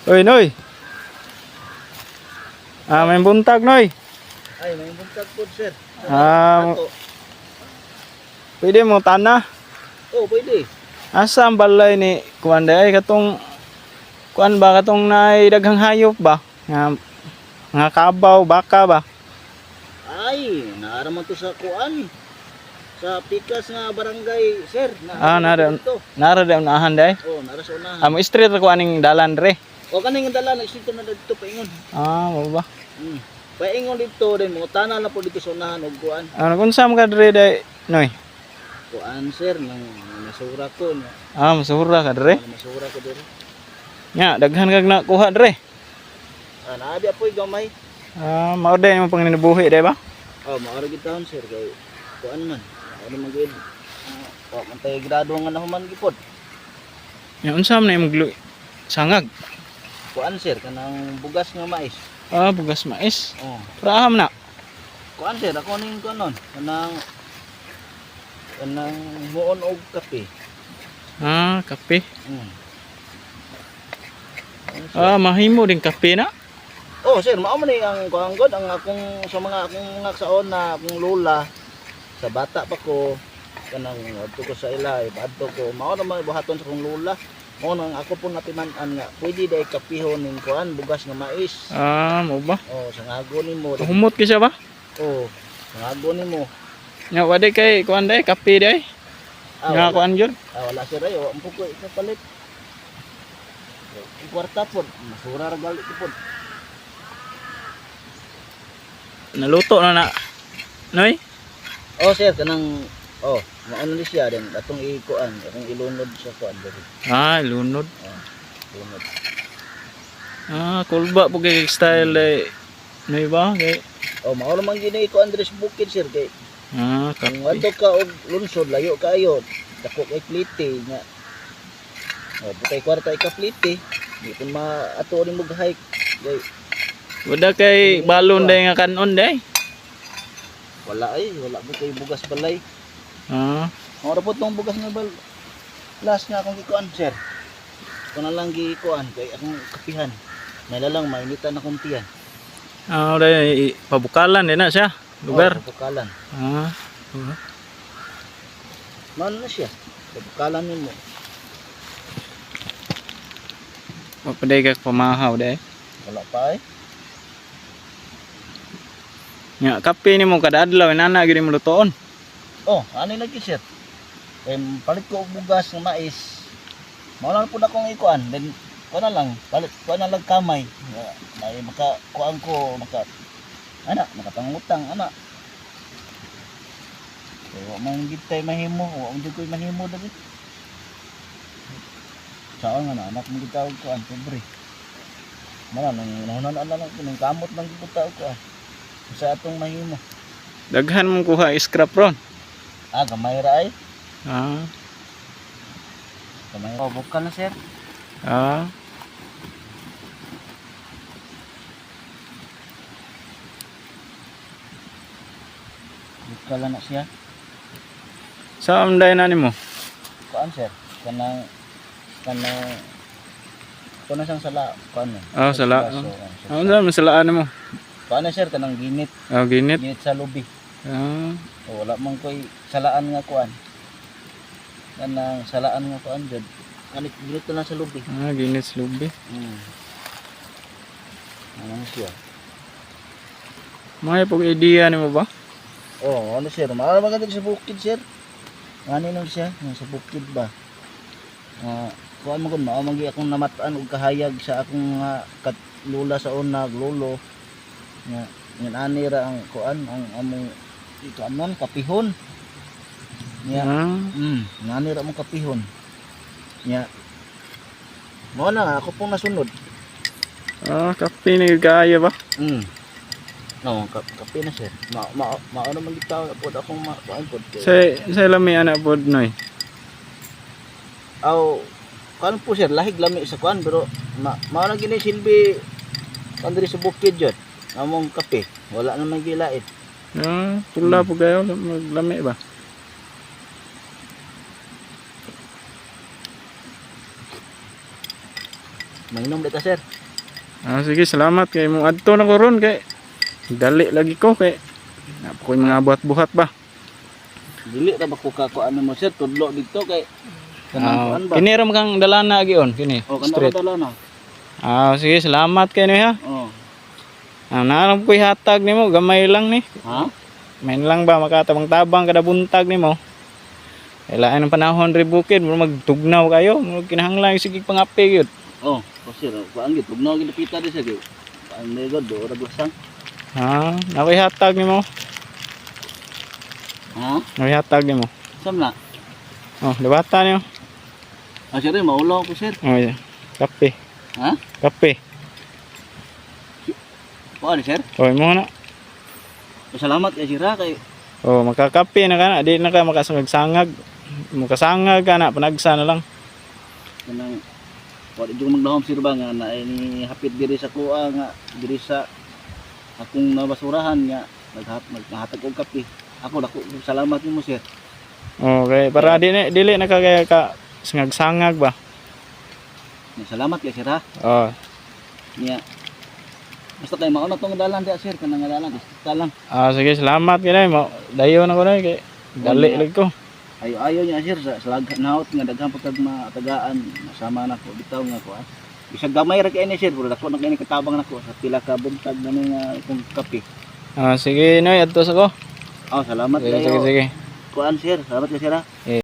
Oy, Noy. Ah, may buntag, Noy. Ay, may buntag po, sir. Ah, Ato. pwede mo tana. Oh, pwede. Asa ang balay ni kuan day katong kuan ba katong naay daghang hayop ba? Nga nga kabaw, baka ba? Ay, naara man to sa kuan. Sa pikas nga barangay, sir. Ah, Naara man naara. to. Nara daw naahan day. Oh, naara sa unahan. Amo street ra ko aning dalan re. O kaning dala nagsilto na dito paingon. Ah, mo ba? Paingon dito din mo tanan na po dito sa unahan og kuan. Ano kung saan ka dre day, Noy? Kuan, sir, nang nasura ko nya. Ah, masura ka dre. Masura ko diri. Nya, daghan kag nakuha dre. Ah, naa di apoy gamay. Ah, mao day mo panginabuhi day ba? Oh, maaro gid taon, sir, kay kuan man. Maaro man gid. Ah, wa man tay grado nga nahuman gipod. Nya unsa man na imong sangag? Kuan, sir, kanang bugas nga mais. Ah, bugas mais. Oh. Praham na. Kuan, sir, ako ning kuan nun. Kanang kanang muon og kape. Ah, kape. Ano, sir? Ah, mahimo din kape na. Oh, sir, mao man ni ang kuan god ang akong sa mga akong mga saon na akong lola sa bata pa ko kanang adto ko sa ila, adto ko mao na mga buhaton sa akong lola. Mao nang ako po natiman-an nga pwede day kapihon ning kuan bugas nga mais. Ah, mo ba? Oh, sangago nimo. Humot ki siya ba? Oh, sangago nimo. Nya wala kay kuan day, kape day. Ah, Nga wala, kuan gyud. ah, wala sir ay, wa po ko ikapalit. Ang kwarta po, masura ra gali ko po. Naluto na na. Noy? Oh, sir, kanang oh, maano ni siya din atong ikuan, atong ilunod sa kuan diri. Ah, lunod. Oh, lunod. Ah, kulba po kay style day. Noy ba? Kay Oh, mao man gini ikuan diri sa bukid, sir, kay ah, kung kape. adto ka og lungsod layo kaayo, dako kay plite nya. Oh, butay kwarta ikaplite. Di pud maato ni mo hike. Kay Wala kay balon day nga kanon day. wala ay, wala po kay bugas balay. Ah, Mao ra po tong bugas nga bal. Last nga akong gikuan, sir. Ko na lang gikuan kay akong kapihan. May lalang mainitan akong tiyan. ah, day pabukalan din na siya. Lugar. Oh, pabukalan. Ah. Mano na siya? Pabukalan nimo. Mapaday ka pamahaw day. Wala pa ay. Nya kape nimo kada adlaw inana gyud mo lutoon. Oh, ano lagi, sir? Eh, palit ko og bugas nga mais. Mao lang pud akong ikuan. Then kuan na lang, palit kuan na lang kamay. Nga, may maka kuan ko maka ana, makapangutang ana. Kay wa man gid tay mahimo, wa man jud ko'y mahimo dali. Saan nga na anak mo gid tawag kuan, pobre. Mala nang nahunan na lang ko nang kamot lang gid tawag kuan. Sa atong mahimo. Daghan mong kuha scrap ron. Ah, gamay ra ay. Ah. Gamay. Oh, bukal na, sir. Ah. Bukal na siya. Saan day na nimo? Kuan, sir, kanang kanang kuan na siyang sala kuan na. Ah, sala. So, Ah, unsa man salaan nimo? Kuan na, sir, kanang ginit, Ah, ginit. ginit sa lubi. Ah. O, wala man koy salaan nga kuan. Kanang salaan nga kuan jud. Kanit ginit na lang sa lubi. Ah, ginit sa lubi. Ano siya? Mga pag idea nimo ba? Oh, ano, sir? Maara man sa bukid, sir. Ano nang siya? Nang sa bukid ba? Ah, kuan man kun mao man gyud akong namataan og kahayag sa akong kat lula sa una, lolo nga ngan ani ra ang kuan ang among ikuan nun kapihon. Nya, Ah. ngani ra among kapihon. Nya. Mao na ako pong nasunod. Ah, kape ni kaya ba? No, kape na, sir. Ma ma mao na man gyud tao pod akong ma kuan pod. Sa sa lami ana pod noy. Aw, kuan po, sir, lahig lami sa kuan pero mao na gini silbi kuan diri sa bukid jud. Among kape, wala naman gilait. Ah, pula po kayo maglami ba? Manginom dita, sir. Ah, sige, salamat kay mo adto na ko ron kay dali lagi ko kay naa pa ko'y mga buhat-buhat ba. Dili ra ba ko ka kuan mo, sir, tudlo dito kay kanang Ah, kuan ba? kini ra man kang dala na gion kini. Oh, kanang Street. dala na. Ah, sige, salamat kay niya. Oh. Ah, naalam ko'y hatag nimo, gamay lang ni. Ha? Main lang ba makatabang-tabang kada buntag nimo. Kailangan ng panahon ri bukid, murag magtugnaw kayo, murag kinahanglan yung sige pangapi gyud. Oh, oh sir, kuan gid tugnaw gid pita di sir kay. Kuan ni god do ora lasang. Ha, nakoy hatag nimo. Ha? Nakoy hatag nimo. Sam na. Oh, debata niyo. Ah, sir, maulaw ko, sir. Oh, yeah. Kape. Ha? Kape. Kuan, sir. Oh, mo na. Salamat kay sir ha, kay Oh, makakape na ka na, di na ka makasangag-sangag. Makasangag ka na, panagsa na lang. Kanang wala jud magdahom, sir, ba nga na ni hapit diri sa kuha nga diri sa akong nabasurahan nga naghatag og kape. Ako dako salamat nimo, sir. Okay, para di na, dili na ka kaya ka sangag-sangag ba. Salamat kay sir ha. Oh, Niya. Basta kay mao na tong dalan diya, sir, kanang nga dalan basta lang. Ah, sige, salamat kay mo. Dayo na ko na kay dali lagi ko. Ayo ayo niya, sir, sa lag naot nga daghan pagkag matagaan masama na ko bitaw nga ko ah. Bisag gamay ra kay ni, sir, pero dako na kay ni katabang nako sa pila ka buntag na ni nga akong kape. Ah, sige, Noy, adto sa ko. Oh, salamat Sige, kayo. sige, sige. Kuan, sir, salamat kay sir ha. Eh.